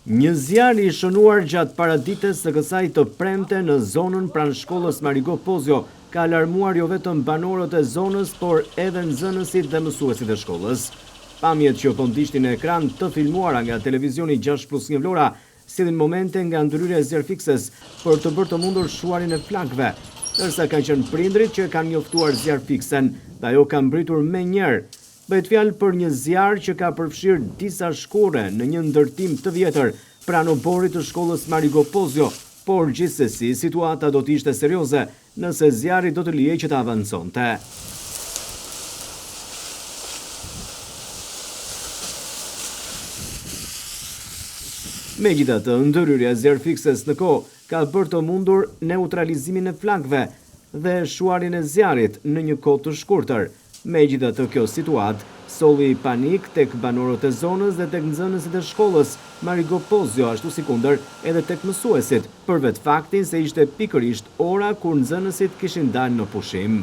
Një zjarr i shënuar gjatë paradites së kësaj të premte në zonën pranë shkollës Marigo Pozio ka alarmuar jo vetëm banorët e zonës, por edhe nxënësit dhe mësuesit e shkollës. Pamjet që po ndiqni në ekran të filmuara nga televizioni 6 plus 1 Vlora sjellin momente nga ndërhyrja e zjarrfikses për të bërë të mundur shuarjen e flakëve, ndërsa kanë qenë prindërit që kanë njoftuar zjarrfiksen dhe ajo ka mbërritur menjëherë. Bëhet fjalë për një zjarr që ka përfshirë disa shkurre në një ndërtim të vjetër pranë oborrit të shkollës Marigo Pozio, por gjithsesi situata do të ishte serioze nëse zjarri do të lihej që të avanconte. Megjithatë, ndërhyrja e zjarrfikses në kohë ka bërë të mundur neutralizimin e flakëve dhe shuarjen e zjarrit në një kohë të shkurtër. Megjithatë, kjo situatë solli panik tek banorët e zonës dhe tek nxënësit e shkollës Marigo Pozio, ashtu sikundër edhe tek mësuesit, për vetë faktin se ishte pikërisht ora kur nxënësit kishin dalë në pushim.